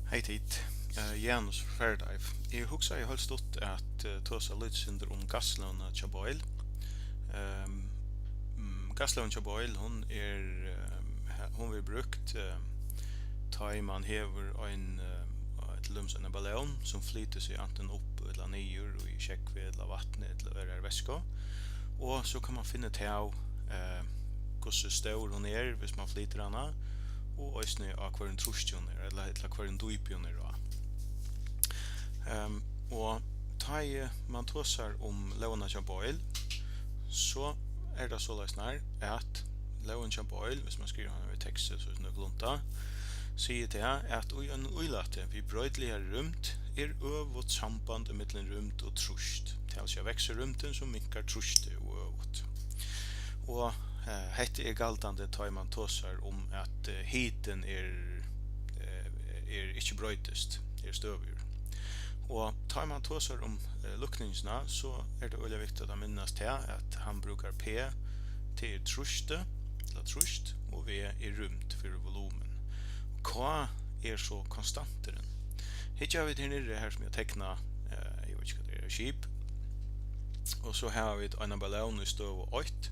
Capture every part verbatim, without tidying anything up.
Hey tit, uh, Janus Faraday. Eg hugsaði heilt stutt at uh, tosa lítið sindur um gaslógina hjá Boyle. Um, um, gaslógin hjá Boyle, hon er, um, hon verður brúkt, um, tá ið mann hevur ein, um, til dømis ein ballón, sum flytur seg antin upp ella niður í sjógvi ella vatni ella aðrari væsku, og so kann mann finna útav, uh, hvussu stór hon er, viss mann flytur hana, og eisini á hvørjum trýsti hon er, ella, ella hvørjum dýpi hon er á. Um, og tá ið mann tosar um lógina hjá Boyle, so er tað soleiðis nær, at lógin hjá Boyle, viss mann skrivar hana við teksti, so er nøkulunda, sigur tað, at í einum íláti við broytiligari rúmd er øvugt samband ímillum rúmd og trýst. Tað vil siga, veksur rúmdin, so minkar trýstið og øvugt. Og uh, hetta er galdandi, tá ið mann tosar um, at uh, hitin er, uh, er ikki broytist, er støðugur. Og tá ið mann tosar um uh, líkningina, so er tað øgiliga viktigt at minnast tað, at hann brúkar P, T er trýsti, ella trýst, og V er rúmd fyri volumen. K er so konstanturin. Hyggja vit her niðri, her sum eg tekna, uh, eg veit ikki, hvat tað er, skip. Og so hava vit eina ballón í støðu eitt.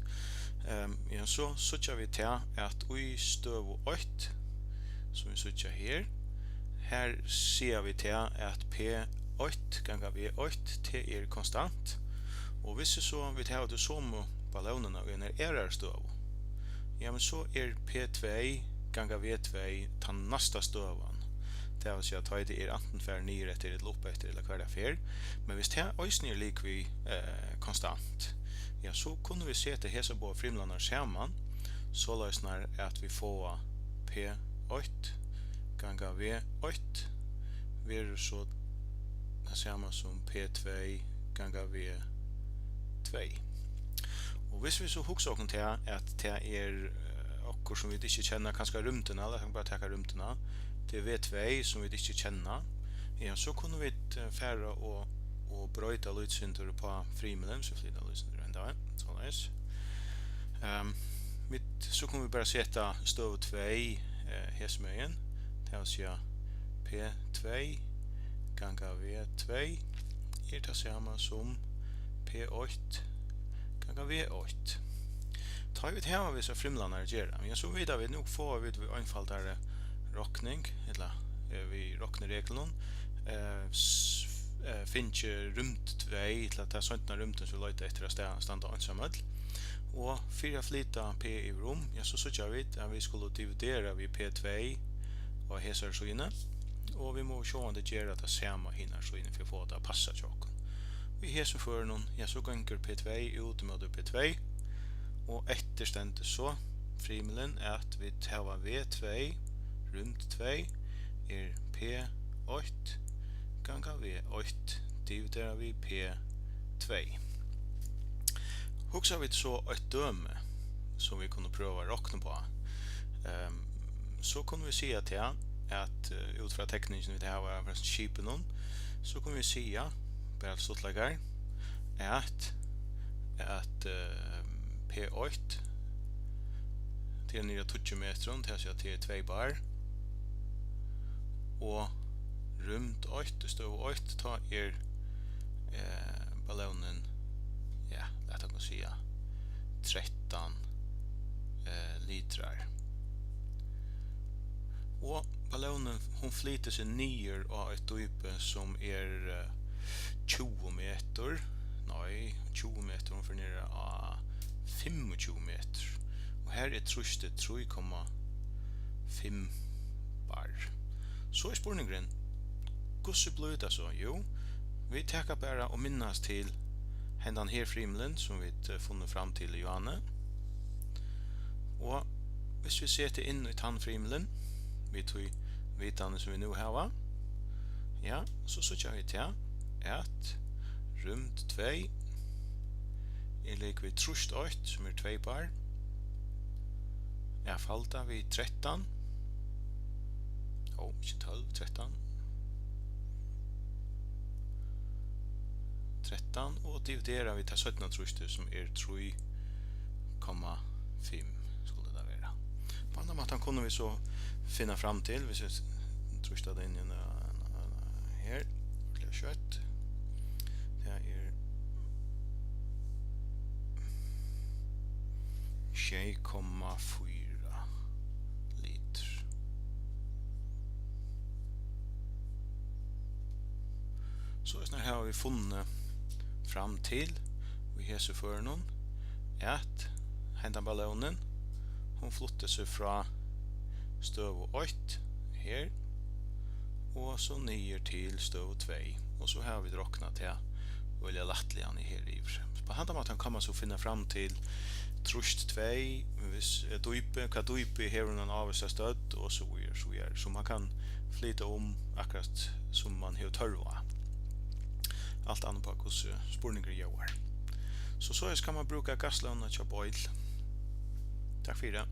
Um, ja, so síggja vit tað, at í støðu eitt, sum vit síggja her, her siga vit tað, at P eitt ganga V eitt, tað er konstant. Og viss so vit hava ta somu ballónina í eini aðrari støðu, ja, men so er P tvey ganga V tvey tann næsta støðan. Tað vil siga, tá ið tað er antin farið niður eftir ella upp eftir, ella hvar tað fer. Men viss tað eisini er líkvið, eh, konstant, ja, so kunnu vit seta hesar báðar frymlarnar saman, soleiðis nær at vit fáa P eitt ganga V eitt verður so tað sama sum P tvey ganga V tvey. Og viss vit so hugsa okkum tað, at tað er, eh, okkurt, sum vit ikki kenna, kanska rúmdina, lat okkum bara taka rúmdina, tað er V tvey, sum vit ikki kenna, ja, so kunnu vit, eh, fara og, og broyta lítið sindur upp á frymilin, so flyta lítið sindur henda vegin, soleiðis. Ehm, vit, so kunnu vit bara seta støðu tvey, eh, hesumegin, tað vil siga P tvey ganga V tvey er tað sama sum P eitt ganga V eitt. Tá vit hava við hesar frymlarnar at gera, ja, so vita vit, nú fáa vit við einfaldari rokning, ella, eh, við roknireglunum, eh, s-, eh, fingið rúmd tvey, ella ta seinna rúmdin, sum vit leita eftir, at sta-, standa einsamøll. Og fyri at flyta P yvir um, ja, so síggja vit, at vit skulu dividera við P tvey á hesari síðuni, og vit mugu sjálvandi gera tað sama hinari síðuni fyri at fáa tað at passa hjá okkum. Í hesum førinum, ja, so gongur P tvey út ímóti P tvey, og eftir stendur so frymilin, at vit hava V tvey, rúmd tvey, er P eitt ganga V eitt dividerað við P tvey. Hugsa vit so eitt dømi, sum vit kunnu prøva at rokna uppá, ehm, so kunnu vit siga tað, at, eh, út frá tekningini vit hava frá skipinum, so kunnu vit siga, bara til stuttleikar, at, at, eh, P eitt, tað er niðri á tíggju metrum, tað vil siga, tað er tvey bar, og rúmd eitt, í støðu eitt, tá er, eh, ballónin, ja, lat okkum siga trettan, eh, litrar. Og ballónin, hon flytur seg niður á eitt dýpi, sum er, eh, tjúgu metur. Nei, tjúgu metur, hon fer niður á fimmogtjúgu metur. Og har er trýstið trý komma fimm bar. So er spurningurin, hvussu blívur tað so? Jú, vit taka bara og minnast til hendan her frymilin, sum vit, eh, funnu fram til í áðni. Og viss vit seta inn í tann frymilin, við tí vitani, sum vit nú hava, ja, so síggja vit tað, at rúmd tvey er líkvið trýst eitt, sum er tvey bar, ja, falda við trettan, ó, ikki tólv, trettan, trettan, og dividera við tað seinna trýstið, sum er trý komma fimm, skuldi tað vera. Á annan máta kunnu vit so finna fram til, viss vit Trýsta tað inn í hana, hana, hana her, ordiliga skjótt. Tað er sjey komma fýra litur. So, soleiðis hava vit funnið fram til í hesi førunum, at hendan ballónin, hon flutti seg frá støðu eitt her og so niður til støðu tvey, og so hava vit roknað tað øgiliga lættliga her yvir. Á handan mátan kann man so finna fram til trýst tvey, hvis, eh, dýpi, hvat dýpi hevur hon eina ávísa stødd, og so víðari, so víðari. So man kann flyta um akkurát sum man hevur tørv á. Alt annað uppá, hvussu spurningurin ljóðar. So soleiðis kann man brúka gasslógina hjá Boyle. Takk fyri.